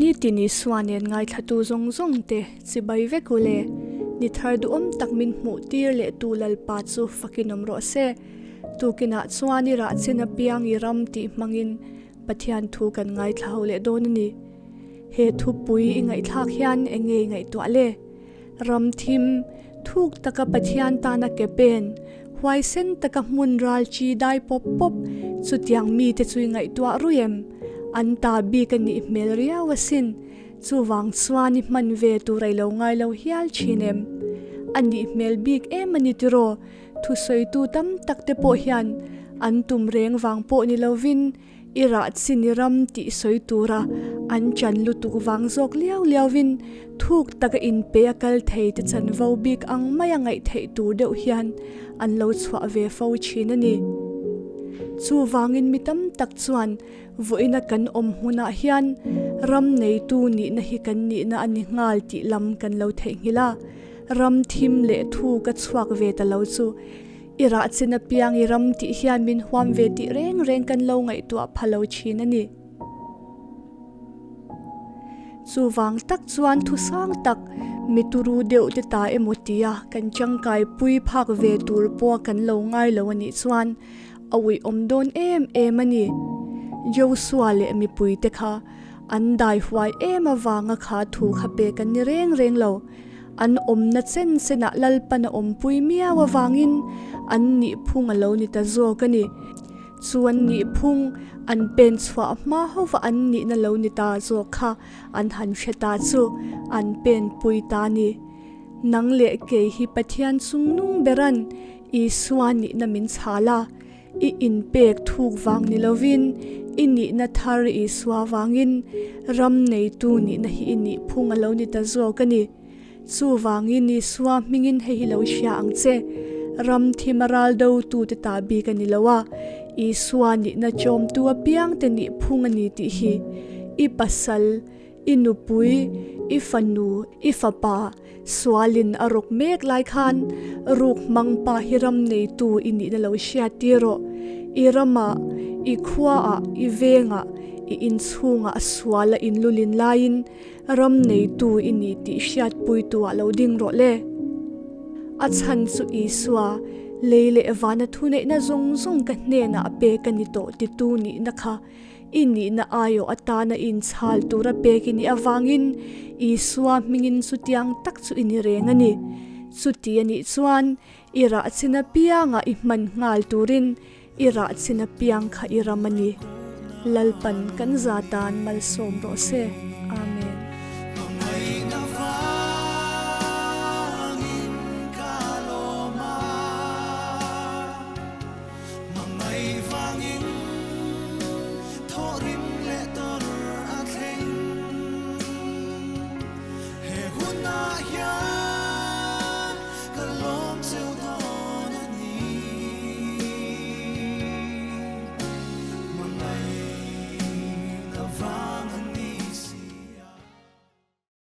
Nitin Isua nen ngaithlatu zawng zawng te chibai vek u le. Ni thar duhawm tak min hmuh tir leh tu Lalpa chu fakin awm rawh se. Tukinah chuan i rah chin apiang i ram tih hmangin Pathian thu kan ngaithla ho leh dawn a ni. He thupui i ngaihthlak hian eng nge i ngaihtuah le? Ram thim, thuk taka Pathian tana ke pen, huaisen taka hmun ral chi dai pawp pawp chutiang mite chu i ngaihtuah rui em? An ta bik a nih hmel riau asin, chuvang chuan i hman ve tur a i lo ngai lo hial thin em? A nih hmel bik em a ni tiraw? Thusawitu tam tak te pawh hian an tum reng vang pawh ni lovin I rah chin i ram tih sawi tura an chan lutuk vang zawk liau liauin thuk taka inpe a kal thei te chanvo bik ang maia ngaih theih tur deuh hian an lo chhuah ve fo thin a ni. Chuvangin mi tam tak chuan vawiina kan awm hmunah hian ram neitu nihna hi kan nihna a ni nghal tih lam kan lo theihnghilh a, ram thim leh thuk a chhuak ve ta lo chu I rah chin apiang i ram tih hian min huam ve tih reng reng kan lo ngaihtuah pha lo thin a ni. Chuvang tak chuan thusang tak mituru deuh te ta emaw tia kan tangkai pui phak ve tur pawha kan lo ngai lo a nih chuan a uiawm dawn em em a ni. Joshua leh mipui te kha an dai huai em avanga kha thu kha pek an ni reng reng lo. An awmna chen chenah Lalpan a awmpui miau avangin an nihphung a lo ni ta zawk a ni. Chu an nihphung an pen chhuah hma hova an nihna lo ni ta zawk kha an han hre ta chu an penpui ta a ni. Nang leh kei hi Pathian chungnung beran Isua nihna min chhal a, I inpek thuk vang ni lovin i nihna thar Isua vangin ram neitu nihna hi i nihphung a lo ni ta zawk a ni. Chuvangin Isua hmingin hei hi lo hria ang che, ram thim a ral dotute ta bik a ni lo a, Isua nihna chawmtu apiangte nihphung a ni tih hi i pasal, I nupui, i fanu, i fapa, sualin a rawk mek lai khan ruk hmang pa hi ram neitu i nihna lo hriat tir rawh. I ramah, i khuaah, i vengah, i inchhungah sual a inlulin laiin ram neitu i ni tih hriatpuituah lo ding rawh le. A chhan chu Isua, lei leh vana thuneihna zawng zawng ka hnenah a pek a ni tawh titu nihna kha I nihna aiawh atana inchhal tura pek i nih avangin Isua hmingin chutiang tak chu i ni reng a ni. Chuti a nih chuan i rah chin apianga i hman nghal turin i rah chin apiang kha i ram a ni. Lalpan kan za tan malsawm rawh se. Amen. Hmangaih vangin thaw rim.